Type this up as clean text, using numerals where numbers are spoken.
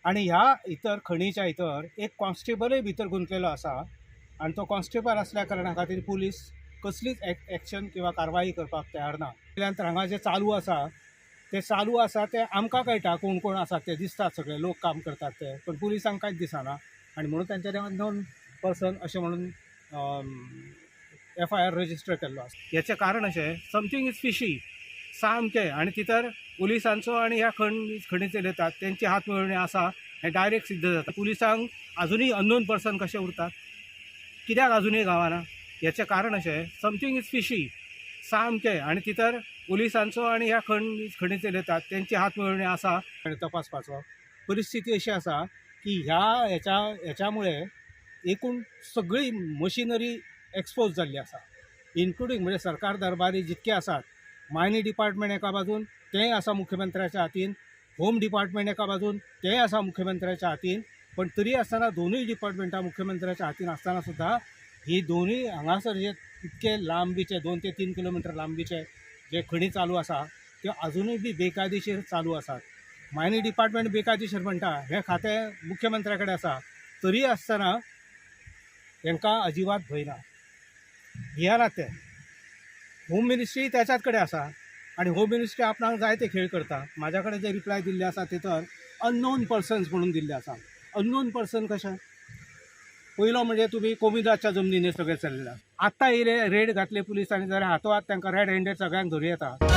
आनी ह्या इतर खणीच्या भितर एक कॉन्स्टेबलय भितर गुंतलेलो आसा आनी तो कॉन्स्टेबल आसल्या कारणा खातीर पुलीस कसलीच एक्शन किंवा कारवाई करपाक तयार ना. तर हांगा जे चालू आसा ते चालू आसा ते आमकां कळटा कोण कोण आसात ते दिसतात, सगळे लोक काम करतात ते, पण पुलिसांक कांयच दिसना आनी म्हणून तांच्यानी अननोन पर्सन अशें म्हणून FIR register केल्लो आसा. हेचें कारण अशें समथींग is fishy सामकें. आनी तितर पुलिसांचो आनी ह्या खणी चलयतात तेंची हात मेळोवणी आसा हें डायरेक्ट सिद्ध जाता. पुलिसांक आजुनूय अननोन पर्सन कशें उरतात, कित्याक आजुनूय गावना, हेचें कारण अशें समथींग is fishy सामकें. आनी तितर पुलिसांचो आनी ह्या खणी चलयतात तेंची हात मेळोवणी आसा आनी तपासपाचो. परिस्थिती अशी आसा की ह्या हेच्यामुळे एकूण सगळी मशिनरी एक्सपोज जाल्ली आसा, इन्क्लुडींग म्हणजे सरकार दरबारी जितके आसात, मायनी डिपार्टमेंट एका बाजून तेंय आसा मुख्यमंत्र्याच्या हातीन, होम डिपार्टमेंट एका बाजून तेंय आसा मुख्यमंत्र्याच्या हातीन, पण तरी आसतना दोनूय डिपार्टमेंटां मुख्यमंत्र्याच्या हातीन आसतना सुद्दां ही दोनूय हांगासर जे इतके लांबीचे 2 ते 3 किलोमिटर लांबीचे जे खणी चालू आसा त्यो आजुनूय बी बेकायदेशीर चालू आसात. मायनी डिपार्टमेंट बेकायदेशीर म्हणटा, हें खातें मुख्यमंत्र्या कडेन आसा, तरी आसतना तांकां अजिबात भंय ना, भियेनात ते. होम मिनिस्ट्री त्याच्याच कडेन आसा आनी होम मिनिस्ट्री आपणाक जाय ते खेळ करता. म्हाज्या कडेन जे रिप्लाय दिल्ले आसा ते तर अननोन पर्सन्स म्हणून दिल्ले आसा. अननोन पर्सन कशें? पयलो म्हणजे तुमी कोमिदाच्या जमनीन सगळें चल्लें. आत्तां येयले रेड घातले पुलिसांनी जाल्यार हातोहात तांकां रेड हँडेड सगळ्यांक धरूं येता.